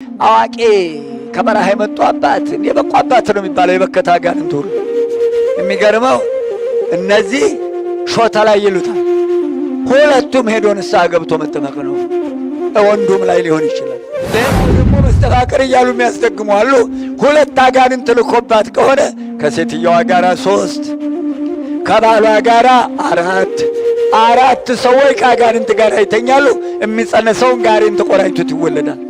አዋቂ ከበረሃ የመጡ አባት የበቁ አባት ነው የሚባለው። የበከተ አጋንንት ሁሉ የሚገርመው እነዚህ ሾተ ላይ ይሉታል። ሁለቱም ሄዶ ንስሐ ገብቶ መጠመቅ ነው። ወንዱም ላይ ሊሆን ይችላል። ሌላው ደግሞ መስተፋቅር እያሉ የሚያስደግሙ አሉ። ሁለት አጋንንት ልኮባት ከሆነ ከሴትየዋ ጋራ ሶስት፣ ከባሏ ጋራ አራት፣ አራት ሰዎች ከአጋንንት ጋር ይተኛሉ። የሚጸነሰውን ጋሬን ተቆራኝቶት ይወለዳል።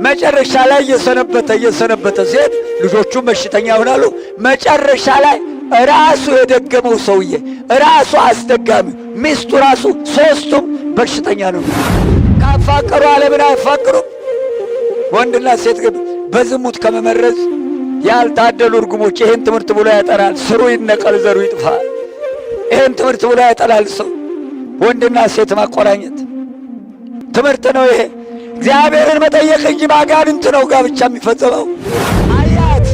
መጨረሻ ላይ እየሰነበተ እየሰነበተ ሲሄድ ልጆቹም በሽተኛ ይሆናሉ። መጨረሻ ላይ ራሱ የደገመው ሰውዬ ራሱ አስደጋሚ ሚስቱ ራሱ ሶስቱም በሽተኛ ነው። ካፋቀሩ ዓለምን አያፋቅሩም። ወንድና ሴት ግን በዝሙት ከመመረዝ ያልታደሉ እርጉሞች። ይህን ትምህርት ብሎ ያጠራል። ስሩ ይነቀል፣ ዘሩ ይጥፋ። ይህን ትምህርት ብሎ ያጠላል ሰው። ወንድና ሴት ማቆራኘት ትምህርት ነው ይሄ። እግዚአብሔርን መጠየቅ እንጂ በአጋንንት ነው ጋብቻ የሚፈጸመው። አያት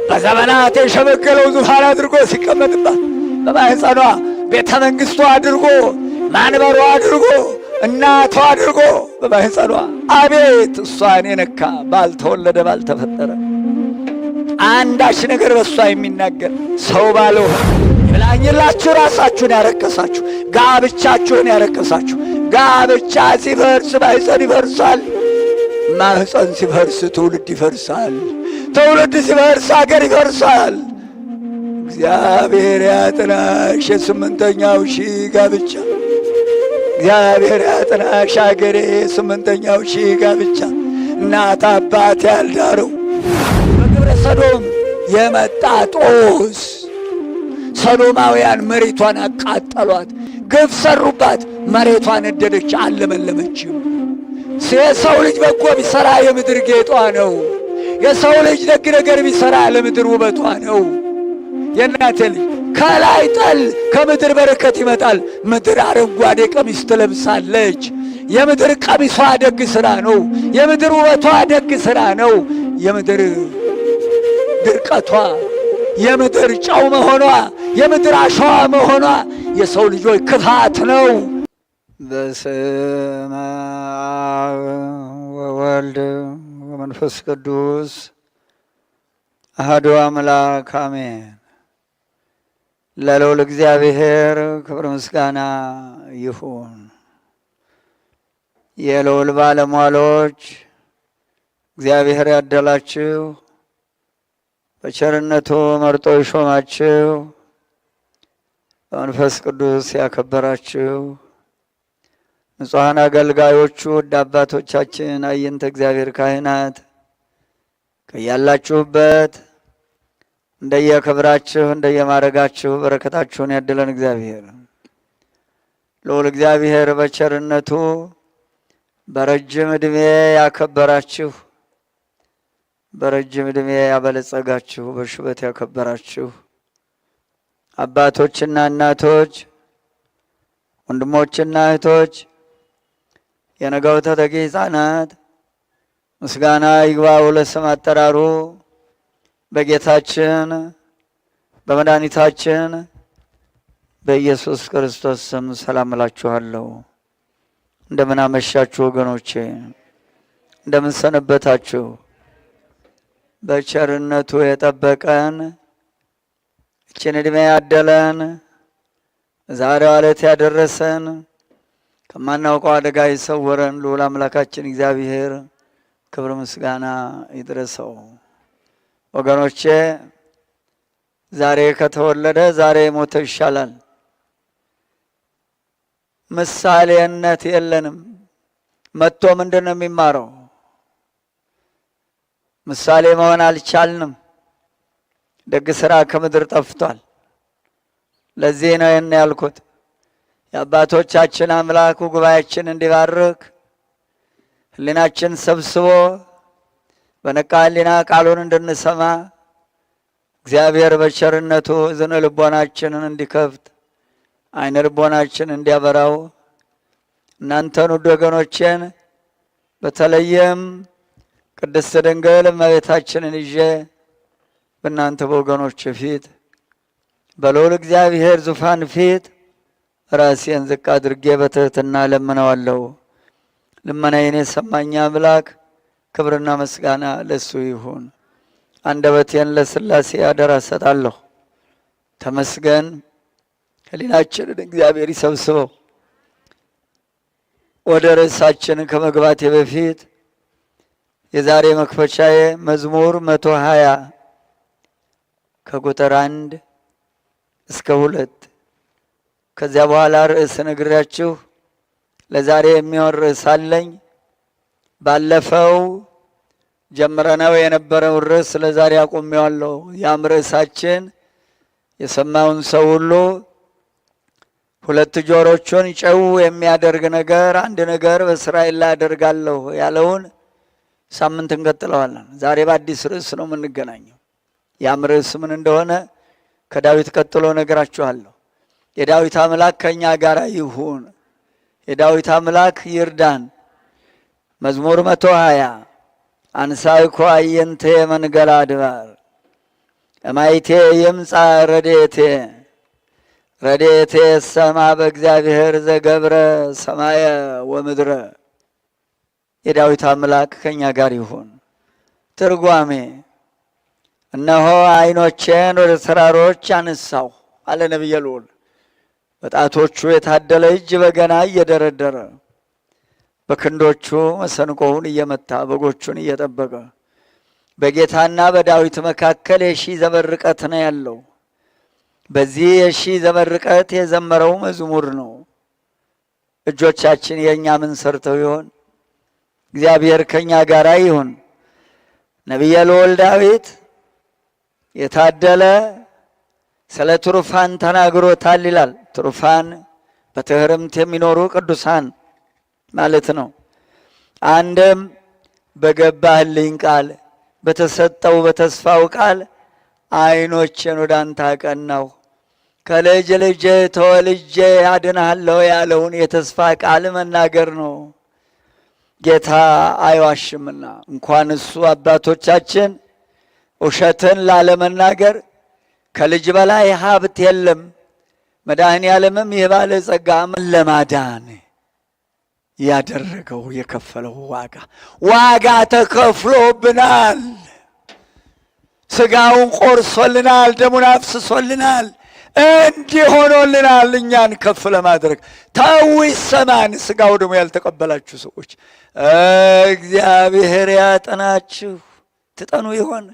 በዘመናት የሸመገለው ዙፋን አድርጎ ሲቀመጥባት በማህፀኗ ቤተ መንግሥቱ አድርጎ ማንበሩ አድርጎ እናቷ አድርጎ በማህፀኗ አቤት እሷን የነካ ባልተወለደ ባልተፈጠረ አንዳች ነገር በእሷ የሚናገር ሰው ባለው ይብላኝላችሁ። ራሳችሁን ያረከሳችሁ፣ ጋብቻችሁን ያረከሳችሁ። ጋብቻ ሲፈርስ ማህፀን ይፈርሳል። ማህፀን ሲፈርስ ትውልድ ይፈርሳል። ትውልድ ሲፈርስ አገር ይፈርሳል። እግዚአብሔር ያጥናሽ የስምንተኛው ሺህ ጋብቻ። እግዚአብሔር ያጥናሽ አገሬ የስምንተኛው ሺህ ጋብቻ። እናት አባት ያልዳረው በግብረ ሰዶም የመጣ ጦስ። ሰዶማውያን መሬቷን አቃጠሏት፣ ግፍ ሰሩባት። መሬቷ ነደደች፣ አለመለመችም። የሰው ልጅ በጎ ቢሰራ የምድር ጌጧ ነው። የሰው ልጅ ደግ ነገር ቢሰራ ለምድር ውበቷ ነው። የእናቴ ልጅ ከላይ ጠል ከምድር በረከት ይመጣል። ምድር አረንጓዴ ቀሚስ ትለብሳለች። የምድር ቀሚሷ ደግ ሥራ ነው። የምድር ውበቷ ደግ ሥራ ነው። የምድር ድርቀቷ፣ የምድር ጨው መሆኗ፣ የምድር አሸዋ መሆኗ የሰው ልጆች ክፋት ነው። በስመ አብ ወወልድ ወመንፈስ ቅዱስ አሐዱ አምላክ አሜን። ለልዑል እግዚአብሔር ክብር ምስጋና ይሁን። የልዑል ባለሟሎች እግዚአብሔር ያደላችሁ በቸርነቱ መርጦ ይሾማችሁ በመንፈስ ቅዱስ ያከበራችሁ ንጹሐን አገልጋዮቹ ውድ አባቶቻችን አይንተ እግዚአብሔር ካህናት ከያላችሁበት እንደየክብራችሁ እንደየማዕረጋችሁ በረከታችሁን ያድለን እግዚአብሔር። ልዑል እግዚአብሔር በቸርነቱ በረጅም ዕድሜ ያከበራችሁ፣ በረጅም ዕድሜ ያበለጸጋችሁ፣ በሽበት ያከበራችሁ አባቶችና እናቶች፣ ወንድሞችና እህቶች፣ የነገው ተተኪ ሕፃናት ምስጋና ይግባው ለስም አጠራሩ በጌታችን በመድኃኒታችን በኢየሱስ ክርስቶስ ስም ሰላም እላችኋለሁ። እንደምን አመሻችሁ ወገኖቼ፣ እንደምን ሰነበታችሁ? በቸርነቱ የጠበቀን እችን ዕድሜ ያደለን ዛሬዋ ዕለት ያደረሰን ከማናውቀው አደጋ የሰወረን ልዑል አምላካችን እግዚአብሔር ክብር ምስጋና ይድረሰው። ወገኖቼ ዛሬ ከተወለደ ዛሬ ሞተ ይሻላል። ምሳሌነት የለንም። መጥቶ ምንድን ነው የሚማረው? ምሳሌ መሆን አልቻልንም። ደግ ስራ ከምድር ጠፍቷል። ለዚህ ነው ይህን ያልኩት። የአባቶቻችን አምላኩ ጉባኤያችን እንዲባርክ ሕሊናችን ሰብስቦ በነቃ ሕሊና ቃሉን እንድንሰማ እግዚአብሔር በቸርነቱ እዝነ ልቦናችንን እንዲከፍት ዓይነ ልቦናችን እንዲያበራው እናንተን ውድ ወገኖቼን በተለይም ቅድስት ድንግል እመቤታችንን ይዤ በእናንተ በወገኖች ፊት በልዑል እግዚአብሔር ዙፋን ፊት ራሴን ዝቅ አድርጌ በትህትና ለምነዋለሁ። ልመናዬን የሰማኝ አምላክ ክብርና ምስጋና ለሱ ይሁን። አንደበቴን ለሥላሴ አደራ እሰጣለሁ። ተመስገን። ሕሊናችንን እግዚአብሔር ይሰብስበው። ወደ ርዕሳችን ከመግባቴ በፊት የዛሬ መክፈቻዬ መዝሙር 120 ከቁጥር 1 እስከ 2፣ ከዚያ በኋላ ርዕስ ነግሬያችሁ ለዛሬ የሚሆን ርዕስ አለኝ። ባለፈው ጀምረነው የነበረውን ርዕስ ለዛሬ አቆሜዋለሁ። ያም ርዕሳችን የሰማውን ሰው ሁሉ ሁለት ጆሮቹን ጨው የሚያደርግ ነገር አንድ ነገር በእስራኤል ላይ አደርጋለሁ ያለውን ሳምንት እንቀጥለዋለን። ዛሬ በአዲስ ርዕስ ነው የምንገናኘው። ያም ርዕስ ምን እንደሆነ ከዳዊት ቀጥሎ እነግራችኋለሁ። የዳዊት አምላክ ከእኛ ጋር ይሁን። የዳዊት አምላክ ይርዳን። መዝሙር 120። አንሣእኩ አዕይንትየ መንገለ አድባር፣ እማይቴ ይምጻ ረድኤቴ፣ ረድኤቴ ሰማ በእግዚአብሔር ዘገብረ ሰማየ ወምድረ። የዳዊት አምላክ ከእኛ ጋር ይሁን። ትርጓሜ፣ እነሆ ዓይኖቼን ወደ ተራሮች አነሳሁ አለ ነቢየ ልዑል። በጣቶቹ የታደለ እጅ በገና እየደረደረ፣ በክንዶቹ መሰንቆውን እየመታ፣ በጎቹን እየጠበቀ፣ በጌታና በዳዊት መካከል የ1000 ዘመን ርቀት ነው ያለው። በዚህ የ1000 ዘመን ርቀት የዘመረው መዝሙር ነው። እጆቻችን የእኛ ምን ሰርተው ይሆን? እግዚአብሔር ከኛ ጋር ይሁን። ነቢየ ልዑል ዳዊት የታደለ ስለ ትሩፋን ተናግሮታል ይላል። ትሩፋን በትሕርምት የሚኖሩ ቅዱሳን ማለት ነው። አንድም በገባህልኝ ቃል፣ በተሰጠው በተስፋው ቃል ዓይኖቼን ወደ አንተ አቀናሁ። ከልጅ ልጅ ተወልጄ አድንሃለሁ ያለውን የተስፋ ቃል መናገር ነው። ጌታ አይዋሽምና እንኳን እሱ አባቶቻችን ውሸትን ላለመናገር ከልጅ በላይ ሀብት የለም። መድኃኔ ዓለምም ይህ ባለ ጸጋ ለማዳን ያደረገው የከፈለው ዋጋ፣ ዋጋ ተከፍሎብናል። ስጋውን ቆርሶልናል፣ ደሙን አፍስሶልናል፣ እንዲህ ሆኖልናል እኛን ከፍ ለማድረግ። ተው ይሰማን። ስጋው ደግሞ ያልተቀበላችሁ ሰዎች እግዚአብሔር ያጠናችሁ። ትጠኑ ይሆን?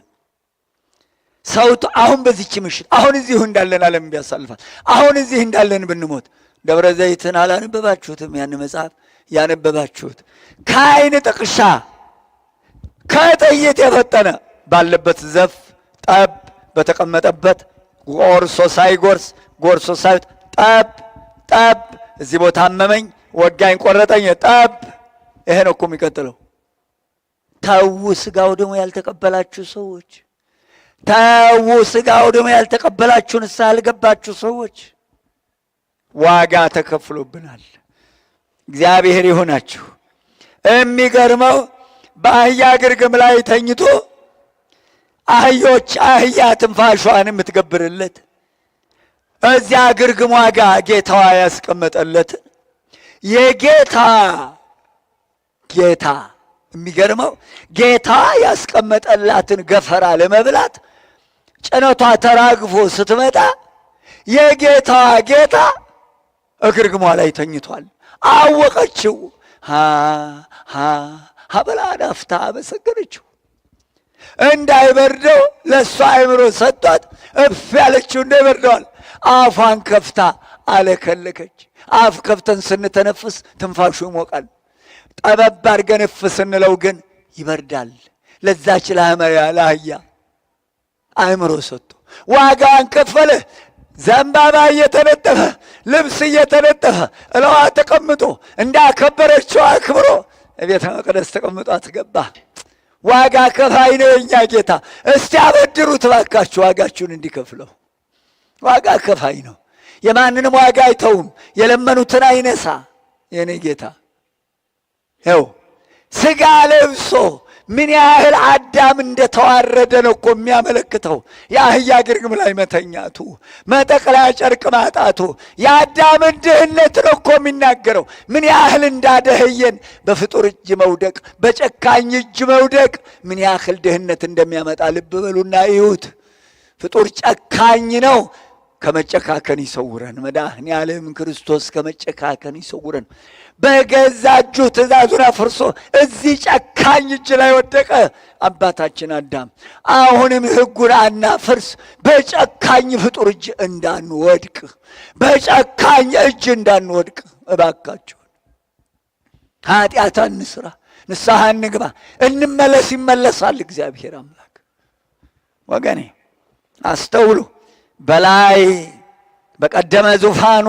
ሰው አሁን በዚች ምሽት አሁን እዚሁ እንዳለን ዓለም ቢያሳልፋል፣ አሁን እዚህ እንዳለን ብንሞት፣ ደብረ ዘይትን አላነበባችሁትም? ያን መጽሐፍ ያነበባችሁት ከዓይን ጥቅሻ ከጥይት የፈጠነ ባለበት ዘፍ ጠብ፣ በተቀመጠበት ቆርሶ ሳይጎርስ፣ ጎርሶ ሳይ ጠብ ጠብ፣ እዚህ ቦታ አመመኝ፣ ወጋኝ፣ ቆረጠኝ፣ ጠብ። ይሄ ነው እኮ የሚቀጥለው። ተዉ፣ ስጋው ደግሞ ያልተቀበላችሁ ሰዎች ተዉ፣ ስጋው ደግሞ ያልተቀበላችሁ፣ ንስሐ ያልገባችሁ ሰዎች ዋጋ ተከፍሎብናል። እግዚአብሔር ይሁናችሁ። የሚገርመው በአህያ ግርግም ላይ ተኝቶ አህዮች አህያ ትንፋሿን የምትገብርለት እዚያ ግርግም ዋጋ ጌታዋ ያስቀመጠለት የጌታ ጌታ፣ የሚገርመው ጌታ ያስቀመጠላትን ገፈራ ለመብላት ጭነቷ ተራግፎ ስትመጣ የጌታዋ ጌታ እግርግሟ ላይ ተኝቷል። አወቀችው። ሃ ሃ ብላ ናፍታ አመሰገነችው። እንዳይበርደው ለእሷ አእምሮ ሰጥቷት እፍ ያለችው እንዳይበርደዋል። አፏን ከፍታ አለከለከች። አፍ ከፍተን ስንተነፍስ ትንፋሹ ይሞቃል። ጠበብ አድርገን እፍ ስንለው ግን ይበርዳል። ለዛች ለአህያ አእምሮ ሰጥቶ ዋጋዋን ከፈለ። ዘንባባ እየተነጠፈ፣ ልብስ እየተነጠፈ፣ እለዋ ተቀምጦ እንዳከበረችው አክብሮ ቤተ መቅደስ ተቀምጦ አትገባ። ዋጋ ከፋይ ነው የኛ ጌታ። እስቲ አበድሩት እባካችሁ ዋጋችሁን እንዲከፍለው። ዋጋ ከፋይ ነው። የማንንም ዋጋ አይተውም። የለመኑትን አይነሳ የኔ ጌታ። ይኸው ስጋ ለብሶ ምን ያህል አዳም እንደተዋረደ ነው እኮ የሚያመለክተው። የአህያ ግርግም ላይ መተኛቱ፣ መጠቅለያ ጨርቅ ማጣቱ የአዳምን ድህነት ነው እኮ የሚናገረው። ምን ያህል እንዳደህየን በፍጡር እጅ መውደቅ፣ በጨካኝ እጅ መውደቅ ምን ያህል ድህነት እንደሚያመጣ ልብ በሉና እዩት። ፍጡር ጨካኝ ነው። ከመጨካከን ይሰውረን። መድኃኔ ዓለም ክርስቶስ ከመጨካከን ይሰውረን። በገዛ እጁ ትእዛዙን አፍርሶ እዚህ ጨካኝ እጅ ላይ ወደቀ አባታችን አዳም። አሁንም ሕጉን አናፍርስ፣ በጨካኝ ፍጡር እጅ እንዳንወድቅ፣ በጨካኝ እጅ እንዳንወድቅ እባካችሁን ኃጢአት አንስራ፣ ንስሐ እንግባ፣ እንመለስ። ይመለሳል እግዚአብሔር አምላክ። ወገኔ አስተውሉ። በላይ በቀደመ ዙፋኑ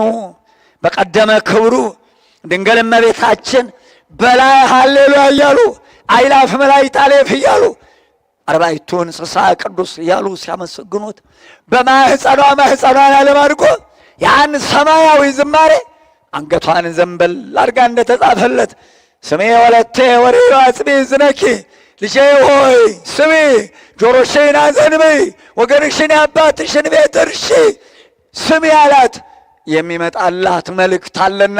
በቀደመ ክብሩ ድንግል እመቤታችን በላይ ሃሌሉያ እያሉ አእላፍ መላእክት አሌፍ እያሉ አርባዕቱ እንስሳ ቅዱስ እያሉ ሲያመሰግኑት በማህፀኗ ማህፀኗን ዓለም አድርጎ ያን ሰማያዊ ዝማሬ አንገቷን ዘንበል አድርጋ እንደተጻፈለት ስሜ ወለቴ ወሬዮ አጽቢ ዝነኪ ልጄ ሆይ ስሚ፣ ጆሮሽን አዘንብይ፣ ወገንሽን የአባትሽን ቤት እርሺ፣ ስሚ አላት። የሚመጣላት መልእክት አለና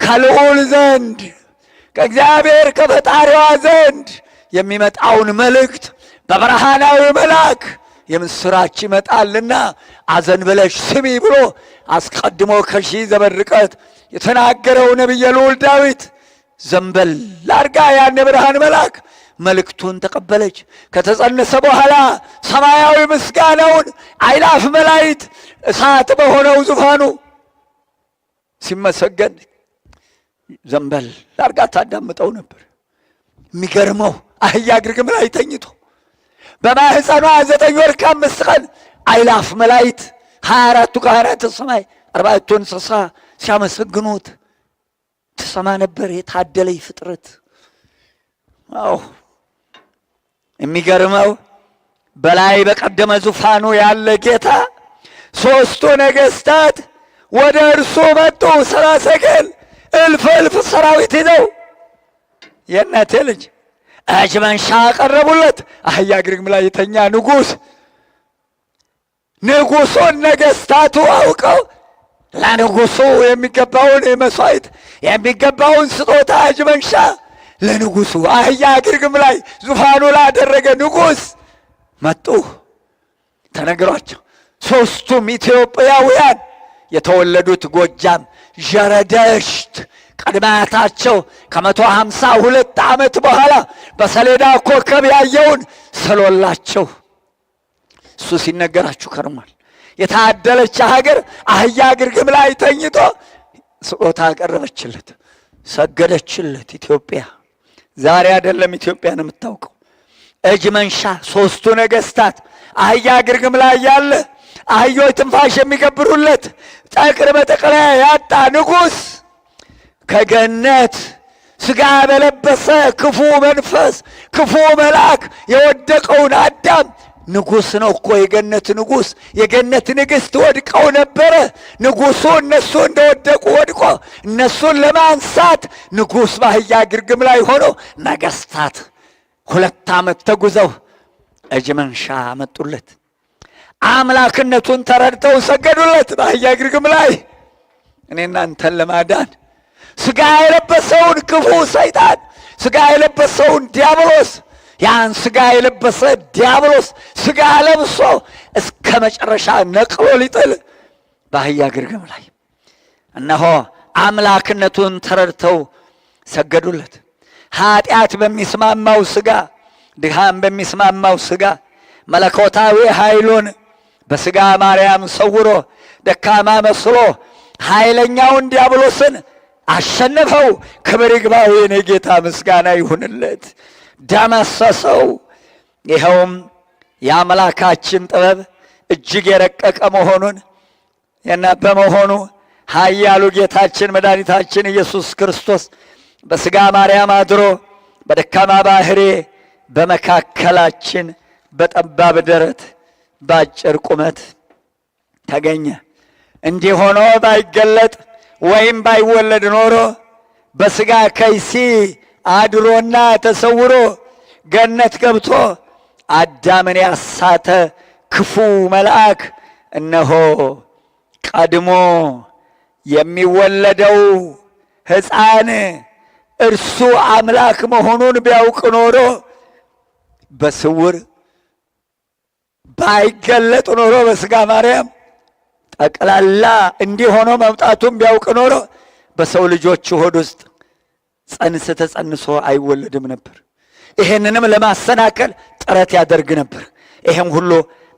ከልዑል ዘንድ ከእግዚአብሔር ከፈጣሪዋ ዘንድ የሚመጣውን መልእክት በብርሃናዊ መልአክ የምስራች ይመጣልና አዘን ብለሽ ስሚ ብሎ አስቀድሞ ከሺህ ዘመን ርቀት የተናገረው ነቢየ ልዑል ዳዊት ዘንበል አድርጋ ያን የብርሃን መልአክ መልእክቱን ተቀበለች። ከተጸነሰ በኋላ ሰማያዊ ምስጋናውን አእላፍ መላእክት እሳት በሆነው ዙፋኑ ሲመሰገን ዘንበል አድርጋ ታዳምጠው ነበር። የሚገርመው አህያ ግርግም ላይ ተኝቶ በማህፀኗ 9 ወር ከ5 ቀን አእላፍ መላእክት 24ቱ ካህናተ ሰማይ አርባዕቱ እንስሳ ሲያመሰግኑት ትሰማ ነበር። የታደለይ ፍጥረት። አዎ፣ የሚገርመው በላይ በቀደመ ዙፋኑ ያለ ጌታ ሦስቱ ነገሥታት ወደ እርሱ መጡ። ሰብአ ሰገል እልፍ እልፍ ሰራዊት ይዘው የእናቴ ልጅ እጅ መንሻ አቀረቡለት። አህያ ግርግም ላይ የተኛ ንጉሥ፣ ንጉሱን ነገሥታቱ አውቀው ለንጉሱ የሚገባውን መስዋዕት የሚገባውን ስጦታ እጅ መንሻ ለንጉሱ አህያ ግርግም ላይ ዙፋኑ ላደረገ ንጉሥ መጡ። ተነግሯቸው ሦስቱም ኢትዮጵያውያን የተወለዱት ጎጃም ዠረደሽት ቅድመ አያታቸው ከ152 ዓመት በኋላ በሰሌዳ ኮከብ ያየውን ስሎላቸው እሱ ሲነገራችሁ ከርሟል። የታደለች ሀገር አህያ ግርግም ላይ ተኝቶ ስጦታ አቀረበችለት፣ ሰገደችለት። ኢትዮጵያ ዛሬ አይደለም ኢትዮጵያን የምታውቀው። እጅ መንሻ ሦስቱ ነገሥታት አህያ ግርግም ላይ ያለ አህዮች ትንፋሽ የሚገብሩለት ጠቅር በጠቅለያ ያጣ ንጉሥ ከገነት ሥጋ በለበሰ ክፉ መንፈስ ክፉ መልአክ የወደቀውን አዳም ንጉሥ ነው እኮ የገነት ንጉሥ የገነት ንግሥት ወድቀው ነበረ። ንጉሡ እነሱ እንደወደቁ ወድቆ እነሱን ለማንሳት ንጉሥ በአህያ ግርግም ላይ ሆኖ ነገሥታት 2 ዓመት ተጉዘው እጅ መንሻ መጡለት። አምላክነቱን ተረድተው ሰገዱለት በአህያ ግርግም ላይ። እኔ እናንተን ለማዳን ሥጋ የለበሰውን ክፉ ሰይጣን ሥጋ የለበሰውን ዲያብሎስ ያን ሥጋ የለበሰ ዲያብሎስ ሥጋ ለብሶ እስከ መጨረሻ ነቅሎ ሊጥል በአህያ ግርግም ላይ እነሆ አምላክነቱን ተረድተው ሰገዱለት። ኃጢአት በሚስማማው ሥጋ ድኻም በሚስማማው ሥጋ መለኮታዊ ኃይሉን በሥጋ ማርያም ሰውሮ ደካማ መስሎ ኃይለኛውን ዲያብሎስን አሸነፈው። ክብር ይግባው የኔ ጌታ ምስጋና ይሁንለት። ደመሰሰው። ይኸውም የአምላካችን ጥበብ እጅግ የረቀቀ መሆኑን እና በመሆኑ ኃያሉ ጌታችን መድኃኒታችን ኢየሱስ ክርስቶስ በሥጋ ማርያም አድሮ በደካማ ባህሬ በመካከላችን በጠባብ ደረት ባጭር ቁመት ተገኘ። እንዲህ ሆኖ ባይገለጥ ወይም ባይወለድ ኖሮ በሥጋ ከይሲ አድሮና ተሰውሮ ገነት ገብቶ አዳምን ያሳተ ክፉ መልአክ እነሆ ቀድሞ የሚወለደው ሕፃን እርሱ አምላክ መሆኑን ቢያውቅ ኖሮ በስውር ባይገለጥ ኖሮ በስጋ ማርያም ጠቅላላ እንዲህ ሆኖ መምጣቱን ቢያውቅ ኖሮ በሰው ልጆች ሆድ ውስጥ ጸንስ ተጸንሶ አይወለድም ነበር። ይሄንንም ለማሰናከል ጥረት ያደርግ ነበር። ይሄም ሁሉ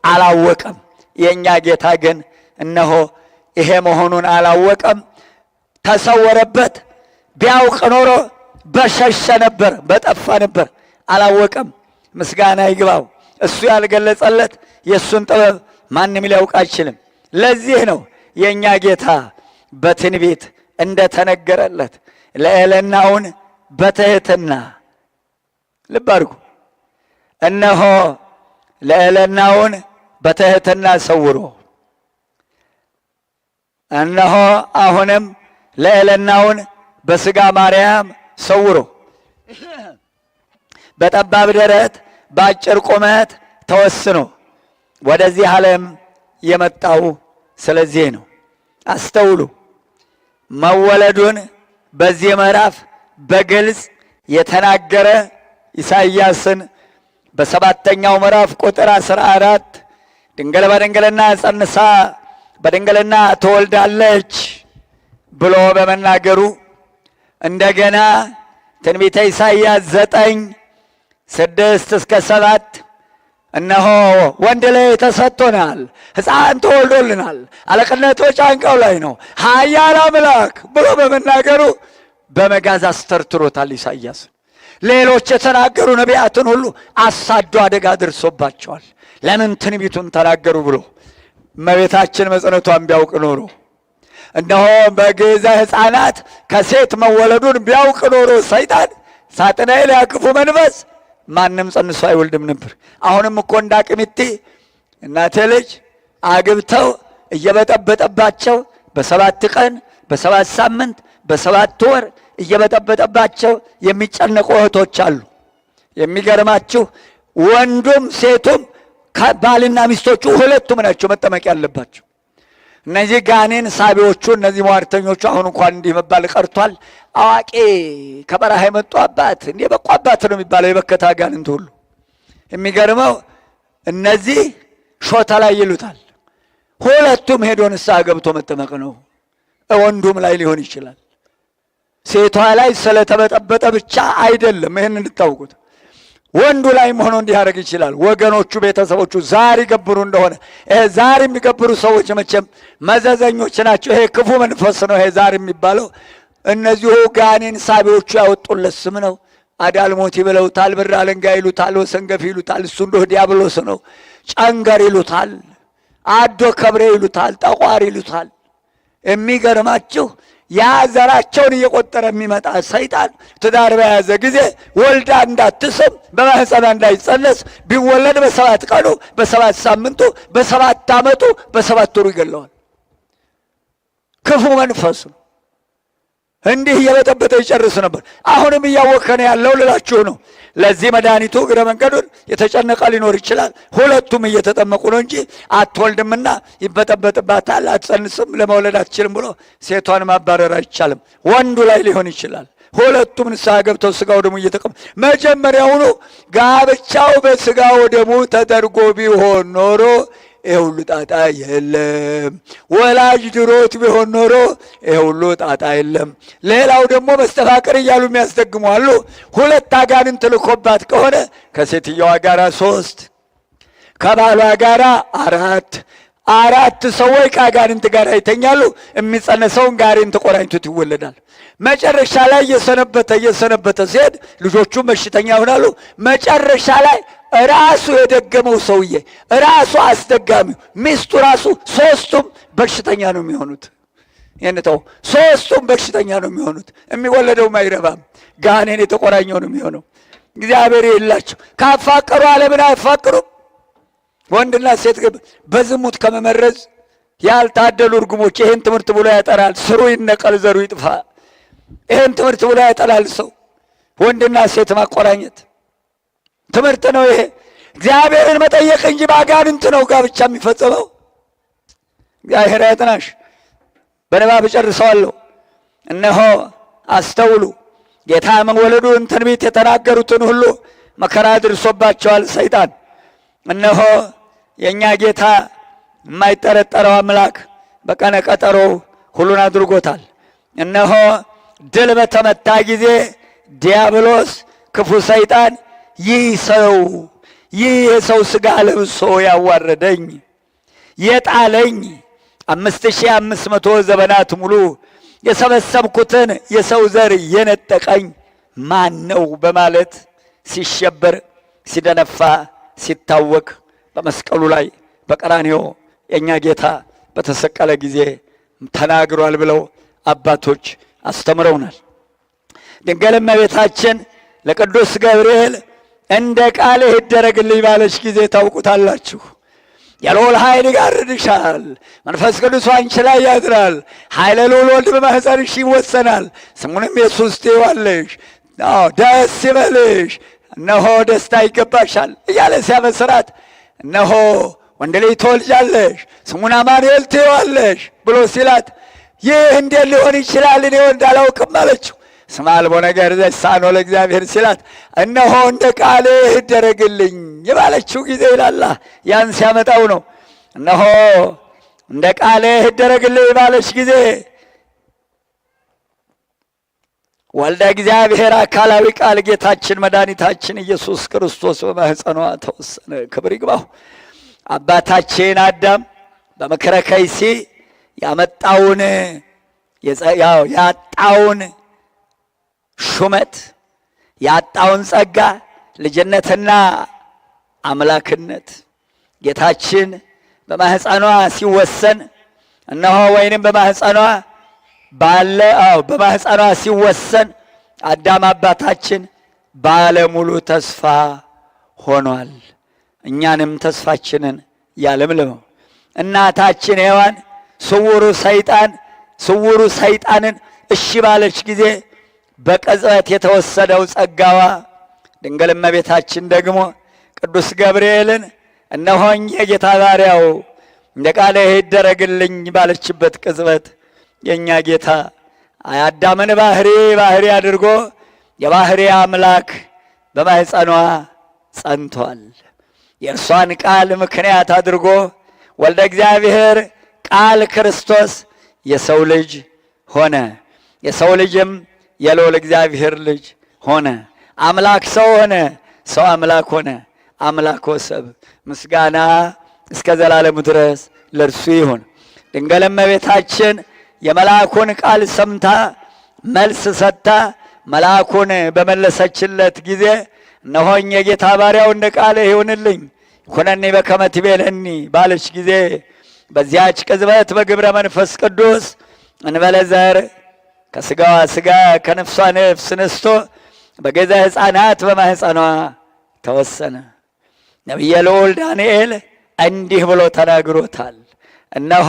አላወቀም። የእኛ ጌታ ግን እነሆ ይሄ መሆኑን አላወቀም፣ ተሰወረበት። ቢያውቅ ኖሮ በሸሸ ነበር፣ በጠፋ ነበር። አላወቀም። ምስጋና ይግባው። እሱ ያልገለጸለት የእሱን ጥበብ ማንም ሊያውቅ አይችልም። ለዚህ ነው የእኛ ጌታ በትንቢት እንደተነገረለት ልዕልናውን በትሕትና ልብ አድርጉ። እነሆ ልዕልናውን በትሕትና ሰውሮ እነሆ አሁንም ልዕልናውን በሥጋ ማርያም ሰውሮ በጠባብ ደረት በአጭር ቁመት ተወስኖ ወደዚህ ዓለም የመጣው ስለዚህ ነው። አስተውሉ። መወለዱን በዚህ ምዕራፍ በግልጽ የተናገረ ኢሳይያስን በሰባተኛው ምዕራፍ ቁጥር 14 ድንግል በድንግልና ጸንሳ በድንግልና ትወልዳለች ብሎ በመናገሩ እንደገና ትንቢተ ኢሳይያስ 9:6 እስከ 7 እነሆ ወንድ ልጅ ተሰጥቶናል፣ ሕፃን ተወልዶልናል፣ አለቅነቱ ጫንቃው ላይ ነው፣ ኃያል አምላክ ብሎ በመናገሩ በመጋዝ አስተርትሮታል ኢሳይያስ። ሌሎች የተናገሩ ነቢያትን ሁሉ አሳዶ አደጋ ደርሶባቸዋል። ለምን ትንቢቱን ተናገሩ ብሎ እመቤታችን መጽነቷን ቢያውቅ ኖሮ እነሆ በግዕዘ ሕፃናት ከሴት መወለዱን ቢያውቅ ኖሮ ሰይጣን ሳጥናኤል ያ ክፉ መንፈስ ማንም ጸንሶ አይወልድም ነበር። አሁንም እኮ እንደ አቅሚቴ እናቴ ልጅ አግብተው እየበጠበጠባቸው በ7 ቀን በ7 ሳምንት በ7 ወር እየበጠበጠባቸው የሚጨነቁ እህቶች አሉ። የሚገርማችሁ ወንዱም ሴቱም ባልና ሚስቶቹ ሁለቱም ናቸው መጠመቅ ያለባቸው። እነዚህ ጋኔን ሳቢዎቹ እነዚህ ሟርተኞቹ አሁን እንኳን እንዲህ መባል ቀርቷል። አዋቂ ከበረሃ የመጡ አባት እንዲህ የበቁ አባት ነው የሚባለው የበከተ አጋንንት ሁሉ። የሚገርመው እነዚህ ሾተ ላይ ይሉታል። ሁለቱም ሄዶ ንስሐ ገብቶ መጠመቅ ነው። ወንዱም ላይ ሊሆን ይችላል። ሴቷ ላይ ስለተበጠበጠ ብቻ አይደለም። ይህን እንድታውቁት ወንዱ ላይም ሆኖ እንዲያደርግ ይችላል። ወገኖቹ፣ ቤተሰቦቹ ዛር ይገብሩ እንደሆነ ይሄ ዛር የሚገብሩ ሰዎች መቼም መዘዘኞች ናቸው። ይሄ ክፉ መንፈስ ነው። ይሄ ዛር የሚባለው እነዚሁ ጋኔን ሳቢዎቹ ያወጡለት ስም ነው። አዳልሞቲ ብለውታል፣ ብር አለንጋ ይሉታል፣ ወሰንገፍ ይሉታል። እሱ እንደሁ ዲያብሎስ ነው። ጨንገር ይሉታል፣ አዶ ከብሬ ይሉታል፣ ጠቋር ይሉታል። የሚገርማችሁ ያ ዘራቸውን እየቆጠረ የሚመጣ ሰይጣን ትዳር በያዘ ጊዜ ወልዳ እንዳትስም በማህፀኗ እንዳይጸነስ ቢወለድ በ7 ቀኑ በ7 ሳምንቱ በ7 ዓመቱ በ7 ወሩ ይገለዋል። ክፉ መንፈስ ነው። እንዲህ እየበጠበጠ ይጨርስ ነበር። አሁንም እያወከነ ያለው ልላችሁ ነው። ለዚህ መድኃኒቱ እግረ መንገዱን የተጨነቀ ሊኖር ይችላል። ሁለቱም እየተጠመቁ ነው እንጂ አትወልድምና ይበጠበጥባታል፣ አትጸንስም፣ ለመውለድ አትችልም ብሎ ሴቷን ማባረር አይቻልም። ወንዱ ላይ ሊሆን ይችላል። ሁለቱም ንስሐ ገብተው ስጋው ደሙ እየተቀሙ መጀመሪያውኑ ጋብቻው በስጋው ደሙ ተደርጎ ቢሆን ኖሮ ይሄ ሁሉ ጣጣ የለም። ወላጅ ድሮት ቢሆን ኖሮ ይሄ ሁሉ ጣጣ የለም። ሌላው ደግሞ መስተፋቅር እያሉ የሚያስደግሙ አሉ። ሁለት አጋንንት ልኮባት ከሆነ ከሴትየዋ ጋር 3፣ ከባሏ ጋር 4 4 ሰዎች ከአጋንንት ጋር ይተኛሉ። የሚጸነሰውን ጋሬን ተቆራኝቶት ይወለዳል። መጨረሻ ላይ እየሰነበተ እየሰነበተ ሲሄድ ልጆቹ በሽተኛ ይሆናሉ። መጨረሻ ላይ ራሱ የደገመው ሰውዬ ራሱ አስደጋሚው ሚስቱ ራሱ ሶስቱም በሽተኛ ነው የሚሆኑት። ይህን ተው፣ ሶስቱም በሽተኛ ነው የሚሆኑት። የሚወለደውም አይረባም፣ ጋኔን የተቆራኘው ነው የሚሆነው። እግዚአብሔር የላቸው። ካፋቀሩ ዓለምን አያፋቅሩም። ወንድና ሴት በዝሙት ከመመረዝ ያልታደሉ እርጉሞች። ይህን ትምህርት ብሎ ያጠራል። ስሩ ይነቀል፣ ዘሩ ይጥፋ። ይህን ትምህርት ብሎ ያጠላል ሰው ወንድና ሴት ማቆራኘት። ትምህርት ነው ይሄ። እግዚአብሔርን መጠየቅ እንጂ በአጋንንት ነው ጋብቻ የሚፈጸመው። እግዚአብሔር ያጥናሽ። በንባብ እጨርሰዋለሁ። እነሆ አስተውሉ። ጌታ መወለዱን ትንቢት የተናገሩትን ሁሉ መከራ አድርሶባቸዋል ሰይጣን። እነሆ የእኛ ጌታ የማይጠረጠረው አምላክ በቀነ ቀጠሮ ሁሉን አድርጎታል። እነሆ ድል በተመታ ጊዜ ዲያብሎስ ክፉ ሰይጣን ይህ ሰው ይህ የሰው ሥጋ ለብሶ ያዋረደኝ የጣለኝ 5500 ዘመናት ሙሉ የሰበሰብኩትን የሰው ዘር የነጠቀኝ ማን ነው በማለት ሲሸበር፣ ሲደነፋ፣ ሲታወክ በመስቀሉ ላይ በቀራንዮ የእኛ ጌታ በተሰቀለ ጊዜ ተናግሯል ብለው አባቶች አስተምረውናል። ድንግል እመቤታችን ለቅዱስ ገብርኤል እንደ ቃልህ ይደረግልኝ ባለች ጊዜ ታውቁታላችሁ። የልዑል ኃይል ይጋርድሻል፣ መንፈስ ቅዱስ አንቺ ላይ ያድራል፣ ኃይለ ልዑል ወልድ በማኅፀንሽ ይወሰናል፣ ስሙንም ኢየሱስ ትይዋለሽ። ደስ ይበልሽ፣ እነሆ ደስታ ይገባሻል እያለ ሲያበስራት፣ እነሆ ወንድ ልጅ ትወልጃለሽ፣ ስሙን አማኑኤል ትይዋለሽ ብሎ ሲላት፣ ይህ እንዴት ሊሆን ይችላል? እኔ ወንድ አላውቅም አለችው። ስመ አልቦ ነገር ዘይሳኖ ለእግዚአብሔር ሲላት፣ እነሆ እንደ ቃልህ ይደረግልኝ ባለችው ጊዜ ይላላ ያን ሲያመጣው ነው። እነሆ እንደ ቃልህ ይደረግልኝ ባለች ጊዜ ወልደ እግዚአብሔር አካላዊ ቃል ጌታችን መድኃኒታችን ኢየሱስ ክርስቶስ በማኅፀኗ ተወሰነ። ክብር ይግባው። አባታችን አዳም በምክረ ከይሲ ያመጣውን ያጣውን ሹመት ያጣውን ጸጋ ልጅነትና አምላክነት ጌታችን በማህፀኗ ሲወሰን እነሆ ወይንም በማህፀኗ ባለ አዎ በማህፀኗ ሲወሰን አዳም አባታችን ባለሙሉ ተስፋ ሆኗል። እኛንም ተስፋችንን ያለምልመው። እናታችን ሔዋን ስውሩ ሰይጣን ስውሩ ሰይጣንን እሺ ባለች ጊዜ በቅጽበት የተወሰደው ጸጋዋ ድንግል እመቤታችን ደግሞ ቅዱስ ገብርኤልን እነሆኝ የጌታ ባሪያው እንደ ቃልህ ይደረግልኝ ባለችበት ቅጽበት የእኛ ጌታ አዳምን ባህሪ ባህሪ አድርጎ የባህሪ አምላክ በማህፀኗ ጸንቷል። የእርሷን ቃል ምክንያት አድርጎ ወልደ እግዚአብሔር ቃል ክርስቶስ የሰው ልጅ ሆነ። የሰው ልጅም የልዑል እግዚአብሔር ልጅ ሆነ። አምላክ ሰው ሆነ፣ ሰው አምላክ ሆነ። አምላክ ወሰብ ምስጋና እስከ ዘላለሙ ድረስ ለእርሱ ይሁን። ድንግል እመቤታችን የመልአኩን ቃል ሰምታ መልስ ሰጥታ መልአኩን በመለሰችለት ጊዜ እነሆኝ የጌታ ባሪያው እንደ ቃልህ ይሁንልኝ ይኩነኒ በከመ ትቤለኒ ባለች ጊዜ በዚያች ቅጽበት በግብረ መንፈስ ቅዱስ እንበለ ዘር ከስጋዋ ስጋ ከነፍሷ ነፍስ ነስቶ በገዛ ሕፃናት በማህፀኗ ተወሰነ። ነቢየ ልዑል ዳንኤል እንዲህ ብሎ ተናግሮታል። እነሆ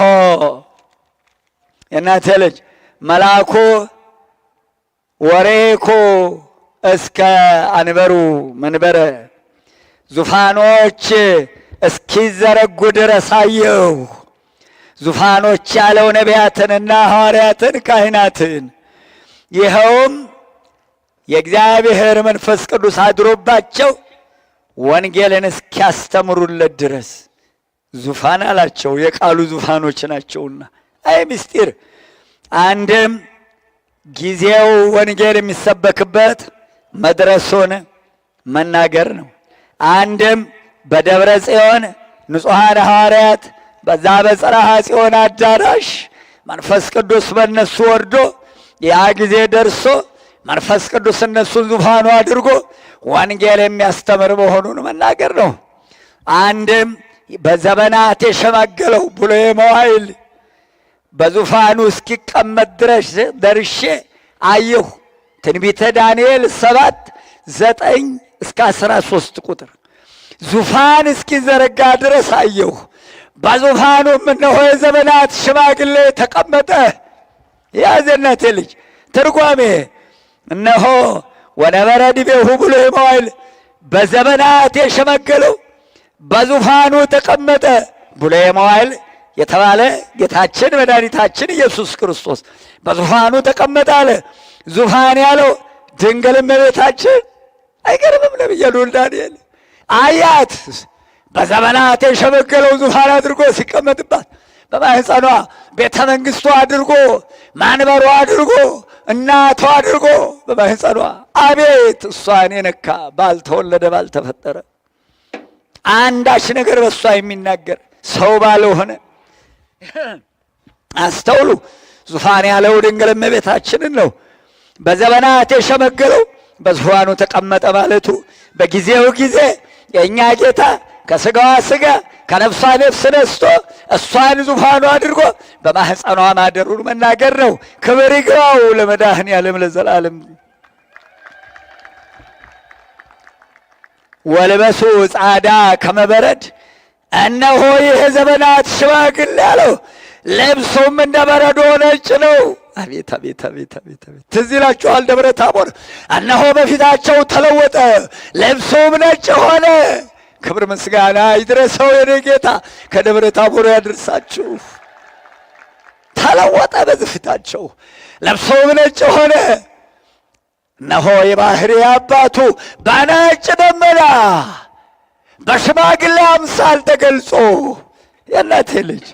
የእናቴ ልጅ መልአኩ ወሬኮ እስከ አንበሩ መንበረ ዙፋኖች እስኪዘረጉ ድረስ አየሁ። ዙፋኖች ያለው ነቢያትንና ሐዋርያትን ካህናትን፣ ይኸውም የእግዚአብሔር መንፈስ ቅዱስ አድሮባቸው ወንጌልን እስኪያስተምሩለት ድረስ ዙፋን አላቸው። የቃሉ ዙፋኖች ናቸውና። አይ ምስጢር! አንድም ጊዜው ወንጌል የሚሰበክበት መድረሱን መናገር ነው። አንድም በደብረ ጽዮን ንጹሐን ሐዋርያት በዛ በጽርሐ ጽዮን አዳራሽ መንፈስ ቅዱስ በእነሱ ወርዶ ያ ጊዜ ደርሶ መንፈስ ቅዱስ እነሱን ዙፋኑ አድርጎ ወንጌል የሚያስተምር መሆኑን መናገር ነው። አንድም በዘመናት የሸመገለው ብሉየ መዋዕል በዙፋኑ እስኪቀመጥ ድረስ ደርሼ አየሁ። ትንቢተ ዳንኤል 7:9 እስከ 13 ቁጥር ዙፋን እስኪዘረጋ ድረስ አየሁ። በዙፋኑም እነሆ የዘመናት ሽማግሌ ተቀመጠ። ያዘናቴ ልጅ ትርጓሜ እነሆ ወነበረ ዲቤሁ ብሉየ መዋዕል በዘመናት የሸመገለው በዙፋኑ ተቀመጠ። ብሉየ መዋዕል የተባለ ጌታችን መድኃኒታችን ኢየሱስ ክርስቶስ በዙፋኑ ተቀመጠ አለ። ዙፋን ያለው ድንግል እመቤታችን። አይገርምም? ነቢየ ልዑል ዳንኤል አያት በዘመናት የሸመገለው ዙፋን አድርጎ ሲቀመጥባት በማህፀኗ ቤተ መንግስቱ አድርጎ ማንበሩ አድርጎ እናቷ አድርጎ በማህፀኗ አቤት እሷን የነካ ባልተወለደ ባልተፈጠረ አንዳች ነገር በእሷ የሚናገር ሰው ባልሆነ። አስተውሉ። ዙፋን ያለው ድንግል እመቤታችንን ነው። በዘመናት የሸመገለው በዙፋኑ ተቀመጠ ማለቱ በጊዜው ጊዜ የእኛ ጌታ ከስጋዋ ስጋ ከነፍሷ ነፍስ ነስቶ እሷን ዙፋኑ አድርጎ በማህፀኗ ማደሩን መናገር ነው። ክብር ይግባው ለመድኃኔዓለም ለዘላለም። ወልበሱ ጻዳ ከመበረድ እነሆ ይህ ዘመናት ሽማግሌ አለው። ልብሱም እንደ በረዶ ነጭ ነው። አቤት አቤት አቤት አቤት አቤት! ትዝ ይላችኋል ደብረ ታቦር። እነሆ በፊታቸው ተለወጠ፣ ልብሱም ነጭ ሆነ። ክብር ምስጋና ይድረሰው የኔ ጌታ፣ ከደብረ ታቦር ያድርሳችሁ። ተለወጠ በፊታቸው፣ ልብሱም ነጭ ሆነ። እነሆ የባሕሪ አባቱ በነጭ ደመና በሽማግሌ አምሳል ተገልጾ የእናቴ ልጅ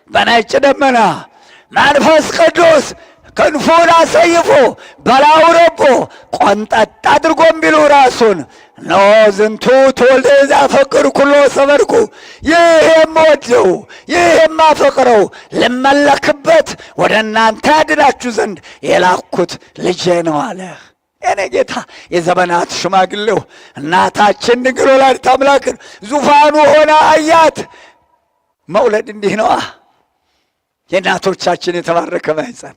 በነጭ ደመና መንፈስ ቅዱስ ክንፉን አሰይፎ በላዩ ረቦ ቆንጠጥ አድርጎም ቢሉ ራሱን እነሆ ዝንቱ ትወልደ ዘአፈቅር ኩሎ ሰበርኩ፣ ይህ የምወደው ይህ የማፈቅረው ልመለክበት ወደ እናንተ ያድናችሁ ዘንድ የላኩት ልጄ ነው አለ። የኔ ጌታ የዘመናት ሽማግሌው እናታችን ድንግል ወላዲተ አምላክን ዙፋኑ ሆና አያት። መውለድ እንዲህ ነዋ። የእናቶቻችን የተባረከ ማህፀን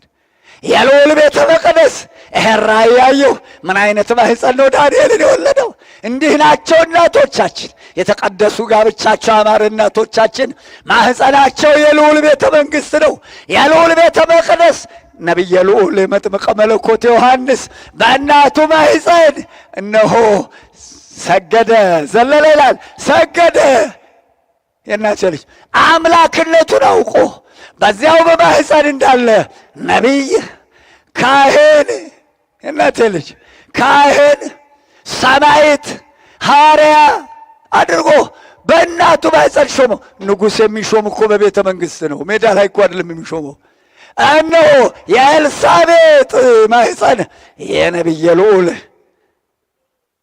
የልዑል ቤተ መቅደስ ይሄን ራእይ ያየሁ ምን አይነት ማህፀን ነው ዳንኤልን የወለደው? እንዲህ ናቸው እናቶቻችን፣ የተቀደሱ ጋብቻቸው ያማረ እናቶቻችን። ማህፀናቸው የልዑል ቤተ መንግስት ነው፣ የልዑል ቤተ መቅደስ። ነቢየ ልዑል መጥምቀ መለኮት ዮሐንስ በእናቱ ማህፀን እነሆ ሰገደ፣ ዘለለ ይላል፣ ሰገደ። የእናቴ ልጅ አምላክነቱን አውቆ በዚያው በማህፀን እንዳለ ነቢይ፣ ካህን፣ የእናቴ ልጅ ካህን፣ ሰማዕት፣ ሐዋርያ አድርጎ በእናቱ ማህፀን ሾመው። ንጉሥ የሚሾም እኮ በቤተ መንግስት ነው፣ ሜዳ ላይ እኮ አይደለም የሚሾመው። እነሆ የኤልሳቤጥ ማህፀን የነቢየ ልዑል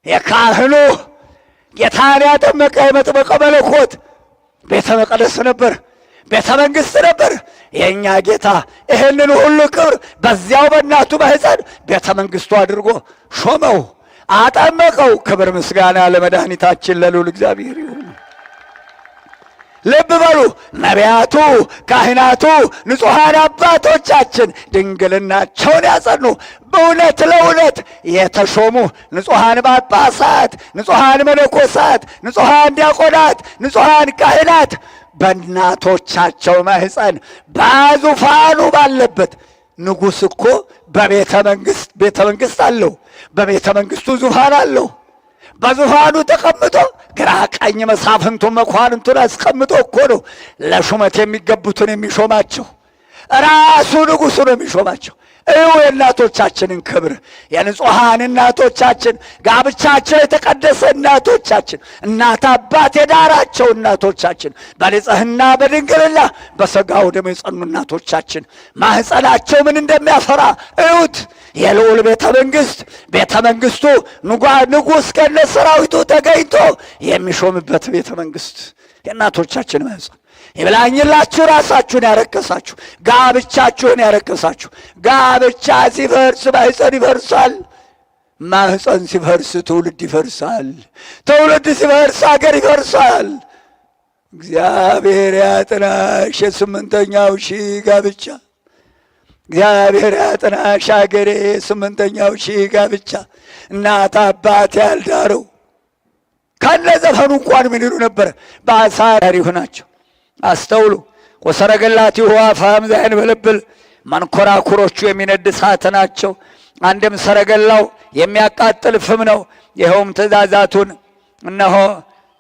የካህኑ ጌታን ያጠመቀ የመጥምቀ መለኮት ቤተ መቅደስ ነበር፣ ቤተ መንግስት ነበር። የእኛ ጌታ ይህንን ሁሉ ክብር በዚያው በእናቱ ማህፀን ቤተ መንግስቱ አድርጎ ሾመው፣ አጠመቀው። ክብር ምስጋና ለመድኃኒታችን ለልዑል እግዚአብሔር ይሁን። ልብ በሉ፣ ነቢያቱ፣ ካህናቱ፣ ንጹሐን አባቶቻችን ድንግልናቸውን ያጸኑ በእውነት ለእውነት የተሾሙ ንጹሐን ጳጳሳት፣ ንጹሐን መነኮሳት፣ ንጹሐን ዲያቆናት፣ ንጹሐን ካህናት በእናቶቻቸው ማህፀን በዙፋኑ ባለበት ንጉሥ እኮ በቤተ መንግስት ቤተ መንግስት አለው። በቤተ መንግስቱ ዙፋን አለው። በዙፋኑ ተቀምጦ ግራ ቀኝ መሳፍንቱን መኳንንቱን አስቀምጦ እኮ ነው ለሹመት የሚገቡትን የሚሾማቸው። ራሱ ንጉሱ ነው የሚሾማቸው። እዩ የእናቶቻችንን ክብር፣ የንጹሐን እናቶቻችን፣ ጋብቻቸው የተቀደሰ እናቶቻችን፣ እናት አባት የዳራቸው እናቶቻችን፣ በንጽሕና በድንግልና በሥጋው ደሙ የጸኑ እናቶቻችን ማህፀናቸው ምን እንደሚያፈራ እዩት። የልዑል ቤተ መንግስት ቤተ መንግስቱ ንጉሥ ከነ ሰራዊቱ ተገኝቶ የሚሾምበት ቤተ መንግስት የእናቶቻችን ማህፀን። ይብላኝላችሁ ራሳችሁን ያረከሳችሁ፣ ጋብቻችሁን ያረከሳችሁ። ጋብቻ ሲፈርስ ማህፀን ይፈርሳል። ማህፀን ሲፈርስ ትውልድ ይፈርሳል። ትውልድ ሲፈርስ አገር ይፈርሳል። እግዚአብሔር ያጥናሽ የስምንተኛው ሺህ ጋብቻ። እግዚአብሔር ያጥናሽ አገሬ የስምንተኛው ሺህ ጋብቻ። እናት አባት ያልዳረው ከነ ዘፈኑ እንኳን ምን ይሉ ነበር? በአሳሪ ናቸው። አስተውሉ። ወሰረገላቲሁ አፋም ዘያንበለብል መንኮራኩሮቹ የሚነድ እሳት ናቸው። አንድም ሰረገላው የሚያቃጥል ፍም ነው። ይኸውም ትእዛዛቱን እነሆ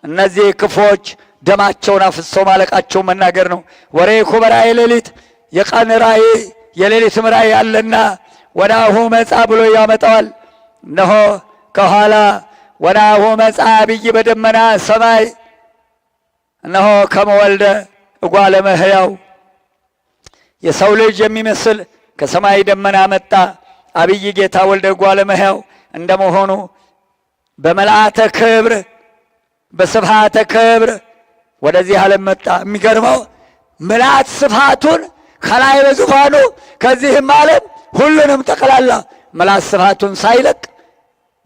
እነዚህ ክፉዎች ደማቸውን አፍሰው ማለቃቸው መናገር ነው። ወርኢኩ በራእየ ሌሊት፣ የቀን ራእይ የሌሊትም ራእይ አለና ወናሁ መጽአ ብሎ ያመጣዋል። እነሆ ከኋላ ወናሁ መጽአ ዐቢይ በደመና ሰማይ፣ እነሆ ከመ ወልደ እጓለ እመሕያው የሰው ልጅ የሚመስል ከሰማይ ደመና መጣ። አብይ ጌታ ወልደ እጓለ እመሕያው እንደመሆኑ በመልአተ ክብር በስብሃተ ክብር ወደዚህ ዓለም መጣ። የሚገርመው ምልአት ስብሃቱን ከላይ በዙፋኑ ከዚህም ዓለም ሁሉንም ጠቅላላ ምልአት ስብሃቱን ሳይለቅ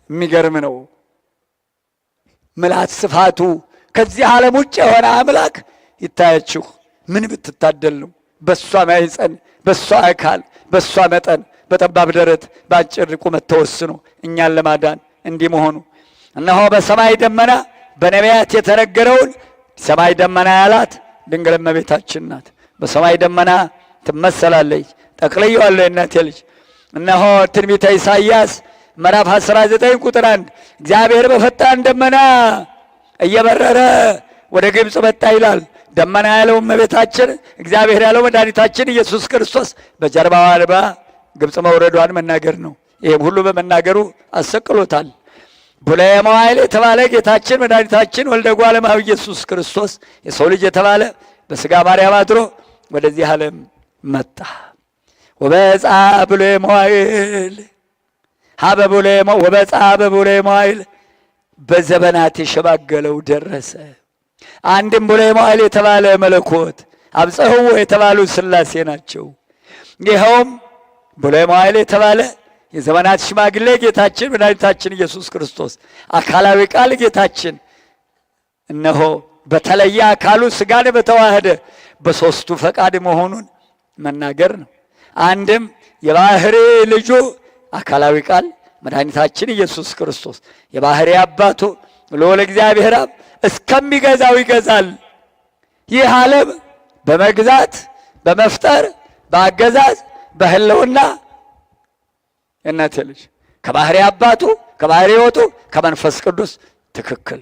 የሚገርም ነው። ምልአት ስብሃቱ ከዚህ ዓለም ውጭ የሆነ አምላክ ይታያችሁ። ምን ብትታደል ነው! በሷ ማኅፀን፣ በሷ አካል፣ በሷ መጠን፣ በጠባብ ደረት፣ በአጭር ቁመት ተወስኖ እኛን ለማዳን እንዲህ መሆኑ። እነሆ በሰማይ ደመና በነቢያት የተነገረውን ሰማይ ደመና ያላት ድንግል እመቤታችን ናት። በሰማይ ደመና ትመሰላለች። ጠቅልየዋለሁ የእናቴ ልጅ። እነሆ ትንቢተ ኢሳይያስ ምዕራፍ 19 ቁጥር 1 እግዚአብሔር በፈጣን ደመና እየበረረ ወደ ግብፅ መጣ ይላል። ደመና ያለው እመቤታችን፣ እግዚአብሔር ያለው መድኃኒታችን ኢየሱስ ክርስቶስ በጀርባዋ አልባ ግብፅ መውረዷን መናገር ነው። ይህም ሁሉ በመናገሩ አሰቅሎታል። ቡላየ መዋዕል የተባለ ጌታችን መድኃኒታችን ወልደ እጓለ እመሕያው ኢየሱስ ክርስቶስ የሰው ልጅ የተባለ በሥጋ ማርያም አድሮ ወደዚህ ዓለም መጣ። ወበጽሐ ብሉየ መዋዕል ሀበ ብሉየ ወበጽሐ በብሉየ መዋዕል በዘመናት የሸማገለው ደረሰ። አንድም ብሉየ መዋዕል የተባለ መለኮት አብጽሕዎ የተባሉ ሥላሴ ናቸው። ይኸውም ብሉየ መዋዕል የተባለ የዘመናት ሽማግሌ ጌታችን መድኃኒታችን ኢየሱስ ክርስቶስ አካላዊ ቃል ጌታችን እነሆ በተለየ አካሉ ሥጋን በተዋህደ በሦስቱ ፈቃድ መሆኑን መናገር ነው። አንድም የባህሪ ልጁ አካላዊ ቃል መድኃኒታችን ኢየሱስ ክርስቶስ የባህሪ አባቱ ልዑል እግዚአብሔር አብ እስከሚገዛው ይገዛል። ይህ ዓለም በመግዛት በመፍጠር በአገዛዝ በሕልውና እናቴ ልጅ ከባህሪ አባቱ ከባህሪ ሕይወቱ ከመንፈስ ቅዱስ ትክክል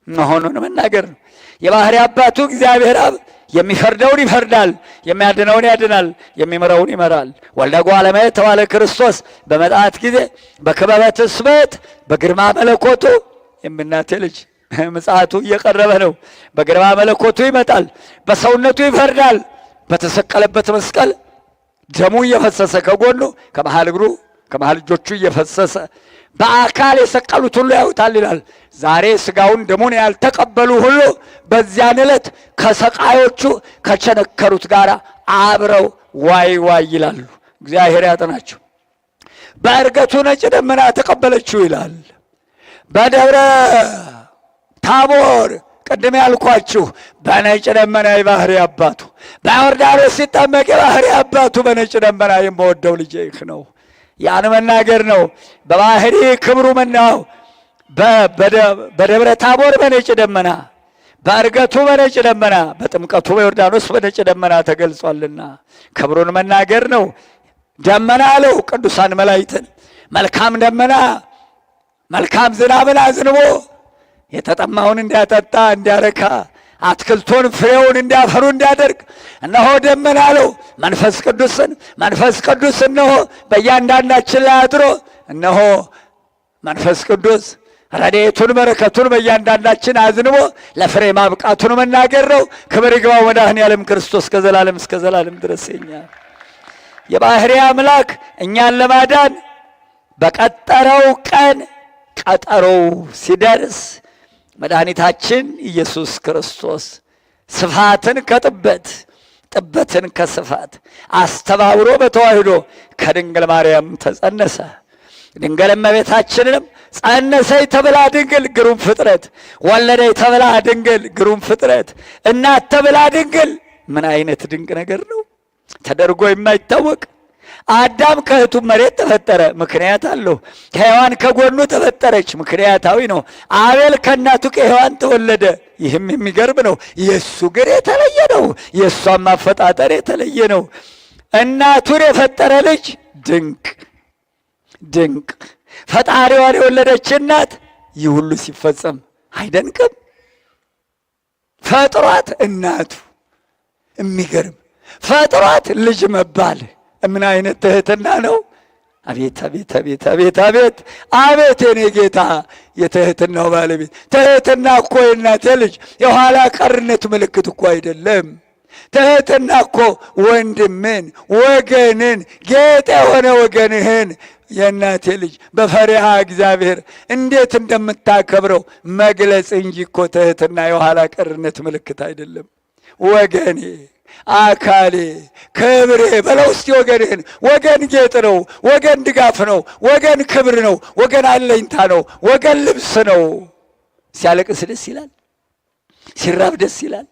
መሆኑን መናገር ነው። የባህሪ አባቱ እግዚአብሔር አብ የሚፈርደውን ይፈርዳል፣ የሚያድነውን ያድናል፣ የሚምረውን ይመራል። ወልደ እጓለ እመሕያው የተባለ ክርስቶስ በመጣት ጊዜ በክበበ ትስብእት በግርማ መለኮቱ የምናቴ ልጅ ምጽአቱ እየቀረበ ነው። በግርማ መለኮቱ ይመጣል፣ በሰውነቱ ይፈርዳል። በተሰቀለበት መስቀል ደሙ እየፈሰሰ ከጎኑ ከመሃል እግሩ ከመሃል እጆቹ እየፈሰሰ በአካል የሰቀሉት ሁሉ ያዩታል ይላል። ዛሬ ስጋውን ደሙን ያልተቀበሉ ሁሉ በዚያን ዕለት ከሰቃዮቹ ከቸነከሩት ጋር አብረው ዋይ ዋይ ይላሉ። እግዚአብሔር ያጥናቸው። በዕርገቱ ነጭ ደመና ተቀበለችው ይላል። በደብረ ታቦር ቅድም ያልኳችሁ በነጭ ደመና የባህሪ አባቱ፣ በዮርዳኖስ ሲጠመቅ የባህሪ አባቱ በነጭ ደመና የምወደው ልጄ ይህ ነው። ያን መናገር ነው። በባህሪ ክብሩ መናው በደብረ ታቦር በነጭ ደመና፣ በዕርገቱ በነጭ ደመና፣ በጥምቀቱ በዮርዳኖስ በነጭ ደመና ተገልጿልና ክብሩን መናገር ነው። ደመና አለው ቅዱሳን መላእክትን መልካም ደመና መልካም ዝናብን አዝንቦ የተጠማውን እንዲያጠጣ እንዲያረካ አትክልቱን ፍሬውን እንዲያፈሩ እንዲያደርግ እነሆ ደመና አለው መንፈስ ቅዱስን። መንፈስ ቅዱስ እነሆ በእያንዳንዳችን ላይ አድሮ እነሆ መንፈስ ቅዱስ ረድኤቱን በረከቱን በእያንዳንዳችን አዝንቦ ለፍሬ ማብቃቱን መናገር ነው። ክብር ይግባው መድኃኔዓለም ክርስቶስ ከዘላለም እስከ ዘላለም ድረስ። የኛ የባህሪ አምላክ እኛን ለማዳን በቀጠረው ቀን ቀጠሮው ሲደርስ መድኃኒታችን ኢየሱስ ክርስቶስ ስፋትን ከጥበት ጥበትን ከስፋት አስተባብሮ በተዋህዶ ከድንግል ማርያም ተጸነሰ። ድንግል እመቤታችንንም ጸነሰች ተብላ ድንግል ግሩም ፍጥረት፣ ወለደች ተብላ ድንግል ግሩም ፍጥረት፣ እናት ተብላ ድንግል። ምን አይነት ድንቅ ነገር ነው! ተደርጎ የማይታወቅ። አዳም ከእህቱ መሬት ተፈጠረ፣ ምክንያት አለው። ሔዋን ከጎኑ ተፈጠረች፣ ምክንያታዊ ነው። አቤል ከእናቱ ከሔዋን ተወለደ፣ ይህም የሚገርም ነው። የእሱ ግን የተለየ ነው። የእሷም አፈጣጠር የተለየ ነው። እናቱን የፈጠረ ልጅ ድንቅ ድንቅ። ፈጣሪዋን የወለደች እናት ይህ ሁሉ ሲፈጸም አይደንቅም? ፈጥሯት እናቱ የሚገርም ፈጥሯት ልጅ መባል ምን አይነት ትህትና ነው? አቤት አቤት አቤት አቤት አቤት አቤት የኔ ጌታ የትህትናው ባለቤት። ትህትና እኮ የእናቴ ልጅ የኋላ ቀርነት ምልክት እኮ አይደለም። ትህትና እኮ ወንድምን፣ ወገንን፣ ጌጥ የሆነ ወገንህን የእናቴ ልጅ በፈሪሃ እግዚአብሔር እንዴት እንደምታከብረው መግለጽ እንጂ እኮ ትህትና የኋላ ቀርነት ምልክት አይደለም። ወገኔ አካሌ ክብሬ በለው እስቲ ወገንህን። ወገን ጌጥ ነው። ወገን ድጋፍ ነው። ወገን ክብር ነው። ወገን አለኝታ ነው። ወገን ልብስ ነው። ሲያለቅስ ደስ ይላል። ሲራብ ደስ ይላል።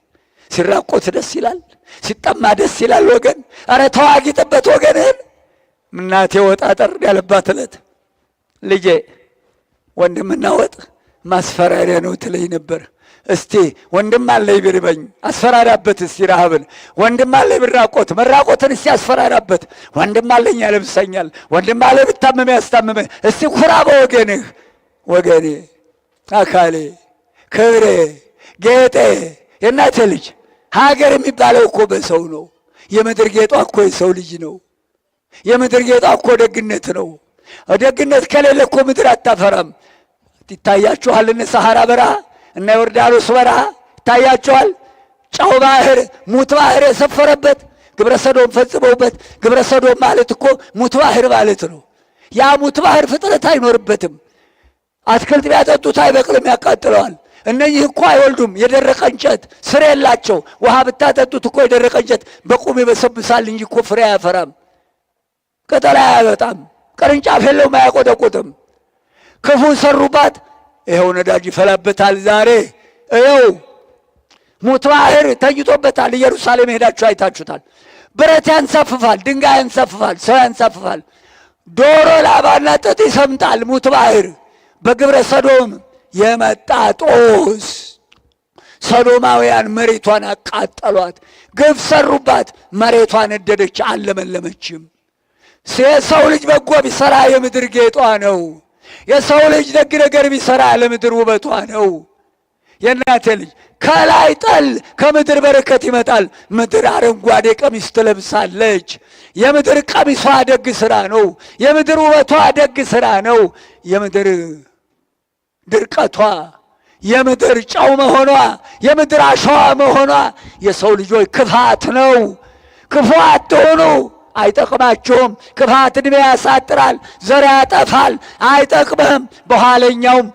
ሲራቆት ደስ ይላል። ሲጠማ ደስ ይላል። ወገን አረ ተዋጊጥበት ወገንህን። እናቴ ወጥ አጠር ያለባት ዕለት ልጄ ወንድምና ወጥ ማስፈራሪያ ነው ትለኝ ነበር። እስቲ ወንድም አለኝ ቢርበኝ አስፈራራበት፣ እስቲ ረሃብን። ወንድም አለኝ ብራቆት መራቆትን እስቲ አስፈራራበት። ወንድም አለኝ ያለብሰኛል፣ ወንድም አለኝ ብታመም ያስታምመ። እስቲ ኩራ በወገንህ። ወገኔ፣ አካሌ፣ ክብሬ፣ ጌጤ የእናቴ ልጅ። ሀገር የሚባለው እኮ በሰው ነው። የምድር ጌጧ እኮ የሰው ልጅ ነው። የምድር ጌጧ እኮ ደግነት ነው። ደግነት ከሌለ እኮ ምድር አታፈራም። ይታያችኋል እነ ሰሐራ በረሃ እና ዮርዳኖስ በረሃ ይታያቸዋል። ጨው ባህር፣ ሙት ባህር የሰፈረበት ግብረ ሰዶም ፈጽመውበት። ግብረ ሰዶም ማለት እኮ ሙት ባህር ማለት ነው። ያ ሙት ባህር ፍጥረት አይኖርበትም። አትክልት ቢያጠጡት አይበቅልም፣ ያቃጥለዋል። እነኚህ እኮ አይወልዱም። የደረቀ እንጨት ስር የላቸው። ውሃ ብታጠጡት እኮ የደረቀ እንጨት በቁም ይበሰብሳል እንጂ እኮ ፍሬ አያፈራም፣ ቅጠል አያወጣም፣ ቅርንጫፍ የለውም፣ አያቆጠቁጥም። ክፉ ሰሩባት። ይኸው ነዳጅ ይፈላበታል። ዛሬ ይኸው ሙት ባህር ተኝቶበታል። ኢየሩሳሌም ሄዳችሁ አይታችሁታል። ብረት ያንሳፍፋል፣ ድንጋይ ያንሳፍፋል፣ ሰው ያንሳፍፋል። ዶሮ ላባና ጥጥ ይሰምጣል። ሙት ባህር በግብረ ሰዶም የመጣ ጦስ። ሰዶማውያን መሬቷን አቃጠሏት፣ ግፍ ሰሩባት። መሬቷ ነደደች፣ አለመለመችም። የሰው ልጅ በጎ ቢሰራ የምድር ጌጧ ነው። የሰው ልጅ ደግ ነገር ቢሰራ ለምድር ውበቷ ነው። የእናቴ ልጅ ከላይ ጠል ከምድር በረከት ይመጣል። ምድር አረንጓዴ ቀሚስ ትለብሳለች። የምድር ቀሚሷ ደግ ስራ ነው። የምድር ውበቷ ደግ ስራ ነው። የምድር ድርቀቷ፣ የምድር ጨው መሆኗ፣ የምድር አሸዋ መሆኗ የሰው ልጆች ክፋት ነው። ክፉ አትሆኑ፣ አይጠቅማችሁም። ክፋት ዕድሜ ያሳጥራል፣ ዘር ያጠፋል፣ አይጠቅምህም። በኋለኛውም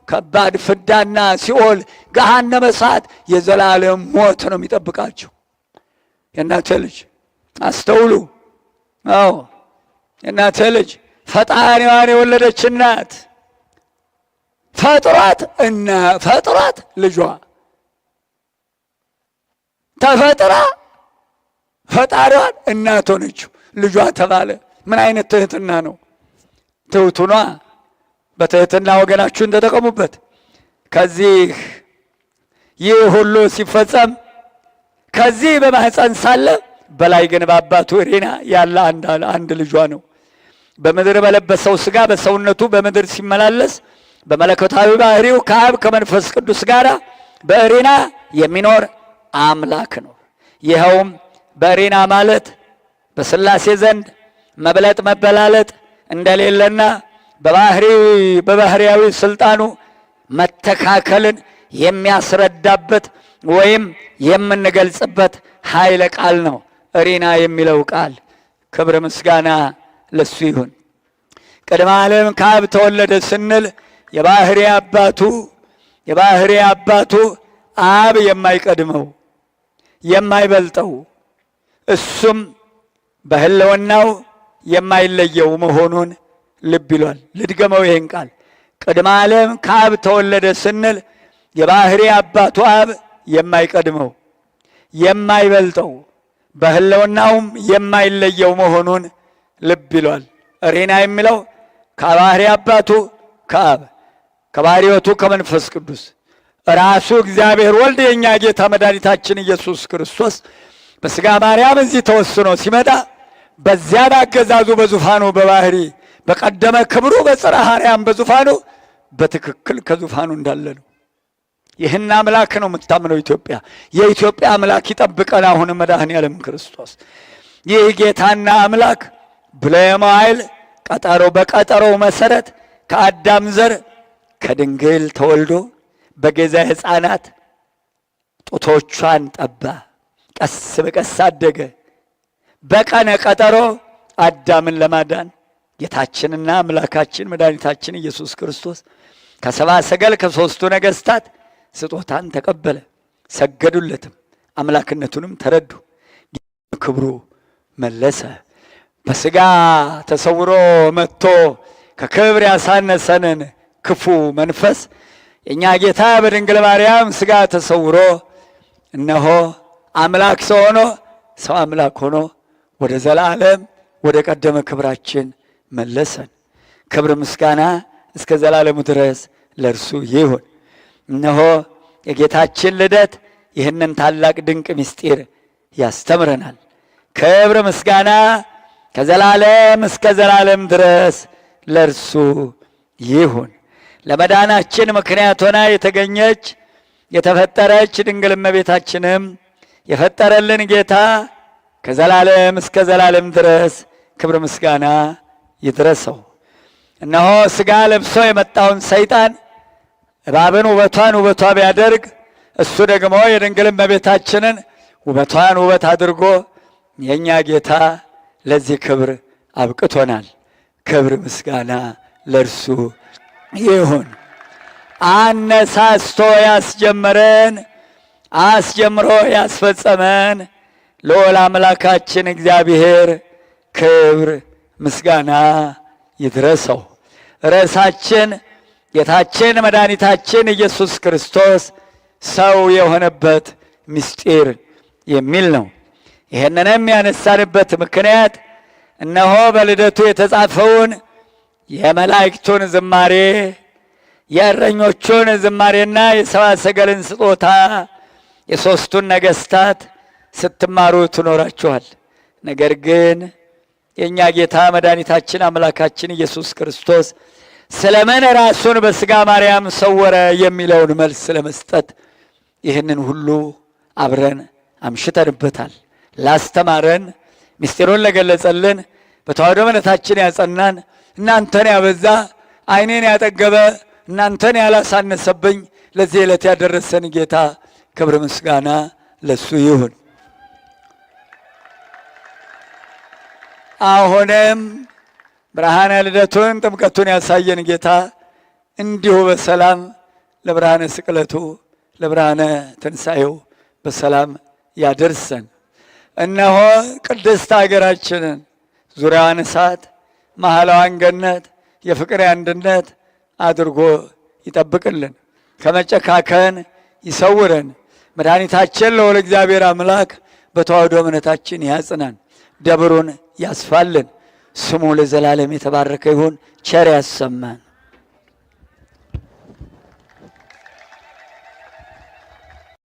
ከባድ ፍዳና ሲኦል ገሃነመ እሳት የዘላለም ሞት ነው የሚጠብቃችሁ። የእናቴ ልጅ አስተውሉ። አዎ የእናቴ ልጅ ፈጣሪዋን የወለደች እናት ፈጥሯት እና ፈጥሯት ልጇ ተፈጥራ ፈጣሪዋን እናት ሆነችው፣ ልጇ ተባለ። ምን አይነት ትህትና ነው? ትሕቱኗ በትህትና ወገናችሁን ተጠቀሙበት። ከዚህ ይህ ሁሉ ሲፈጸም ከዚህ በማህፀን ሳለ በላይ ግን በአባቱ ዕሪና ያለ አንድ ልጇ ነው። በምድር በለበሰው ሥጋ በሰውነቱ በምድር ሲመላለስ በመለኮታዊ ባህሪው ከአብ ከመንፈስ ቅዱስ ጋር በዕሪና የሚኖር አምላክ ነው። ይኸውም በዕሪና ማለት በሥላሴ ዘንድ መብለጥ መበላለጥ እንደሌለና በባህሪያዊ ስልጣኑ መተካከልን የሚያስረዳበት ወይም የምንገልጽበት ኃይለ ቃል ነው። ዕሪና የሚለው ቃል ክብር ምስጋና ለሱ ይሁን። ቅድመ ዓለም ከአብ ተወለደ ስንል የባህሪ አባቱ አብ የማይቀድመው የማይበልጠው እሱም በሕልውናው የማይለየው መሆኑን ልብ ይሏል። ልድገመው ይህን ቃል። ቅድመ ዓለም ከአብ ተወለደ ስንል የባህሪ አባቱ አብ የማይቀድመው የማይበልጠው በሕልውናውም የማይለየው መሆኑን ልብ ይሏል። ዕሪና የሚለው ከባህሪ አባቱ ከአብ ከባህሪ ሕይወቱ ከመንፈስ ቅዱስ ራሱ እግዚአብሔር ወልድ የእኛ ጌታ መድኃኒታችን ኢየሱስ ክርስቶስ በሥጋ ማርያም እዚህ ተወስኖ ሲመጣ በዚያ ባገዛዙ በዙፋኑ በባህሪ በቀደመ ክብሩ በጽርሐ አርያም በዙፋኑ በትክክል ከዙፋኑ እንዳለ ነው። ይህን አምላክ ነው የምታምነው ኢትዮጵያ። የኢትዮጵያ አምላክ ይጠብቀን። አሁንም መድኃኔዓለም ክርስቶስ ይህ ጌታና አምላክ ብለየ መዋዕል ቀጠሮ በቀጠሮው መሰረት ከአዳም ዘር ከድንግል ተወልዶ በገዛ ሕፃናት ጡቶቿን ጠባ። ቀስ በቀስ አደገ። በቀነ ቀጠሮ አዳምን ለማዳን ጌታችንና አምላካችን መድኃኒታችን ኢየሱስ ክርስቶስ ከሰብአ ሰገል ከሦስቱ ነገሥታት ስጦታን ተቀበለ። ሰገዱለትም፣ አምላክነቱንም ተረዱ። ክብሩ መለሰ። በስጋ ተሰውሮ መጥቶ ከክብር ያሳነሰንን ክፉ መንፈስ የእኛ ጌታ በድንግል ማርያም ስጋ ተሰውሮ እነሆ አምላክ ሰው ሆኖ ሰው አምላክ ሆኖ ወደ ዘላለም ወደ ቀደመ ክብራችን መለሰን። ክብር ምስጋና እስከ ዘላለሙ ድረስ ለእርሱ ይሁን። እነሆ የጌታችን ልደት ይህንን ታላቅ ድንቅ ምስጢር ያስተምረናል። ክብር ምስጋና ከዘላለም እስከ ዘላለም ድረስ ለእርሱ ይሁን። ለመዳናችን ምክንያት ሆና የተገኘች የተፈጠረች ድንግል እመቤታችንም የፈጠረልን ጌታ ከዘላለም እስከ ዘላለም ድረስ ክብር ምስጋና ይድረሰው። እነሆ ሥጋ ለብሶ የመጣውን ሰይጣን እባብን ውበቷን ውበቷ ቢያደርግ እሱ ደግሞ የድንግል እመቤታችንን ውበቷን ውበት አድርጎ የእኛ ጌታ ለዚህ ክብር አብቅቶናል። ክብር ምስጋና ለእርሱ ይሁን። አነሳስቶ ያስጀመረን አስጀምሮ ያስፈጸመን ልዑል አምላካችን እግዚአብሔር ክብር ምስጋና ይድረሰው። ርዕሳችን ጌታችን መድኃኒታችን ኢየሱስ ክርስቶስ ሰው የሆነበት ምስጢር የሚል ነው። ይህንንም ያነሳንበት ምክንያት እነሆ በልደቱ የተጻፈውን የመላእክቱን ዝማሬ የእረኞቹን ዝማሬና የሰብአ ሰገልን ስጦታ የሦስቱን ነገሥታት ስትማሩ ትኖራችኋል። ነገር ግን የእኛ ጌታ መድኃኒታችን አምላካችን ኢየሱስ ክርስቶስ ስለምን ራሱን በሥጋ ማርያም ሰወረ የሚለውን መልስ ለመስጠት ይህንን ሁሉ አብረን አምሽተንበታል። ላስተማረን፣ ምስጢሩን ለገለጸልን፣ በተዋሕዶ እምነታችን ያጸናን፣ እናንተን ያበዛ፣ ዓይኔን ያጠገበ፣ እናንተን ያላሳነሰብኝ ለዚህ ዕለት ያደረሰን ጌታ ክብር ምስጋና ለሱ ይሁን። አሁንም ብርሃነ ልደቱን ጥምቀቱን ያሳየን ጌታ እንዲሁ በሰላም ለብርሃነ ስቅለቱ ለብርሃነ ትንሣኤው በሰላም ያደርሰን። እነሆ ቅድስት ሀገራችንን ዙሪያዋን እሳት መሐላዋን ገነት የፍቅር አንድነት አድርጎ ይጠብቅልን፣ ከመጨካከን ይሰውረን። መድኃኒታችን ልዑል እግዚአብሔር አምላክ በተዋሕዶ እምነታችን ያጽናን፣ ደብሩን ያስፋልን። ስሙ ለዘላለም የተባረከ ይሁን። ቸር ያሰማን።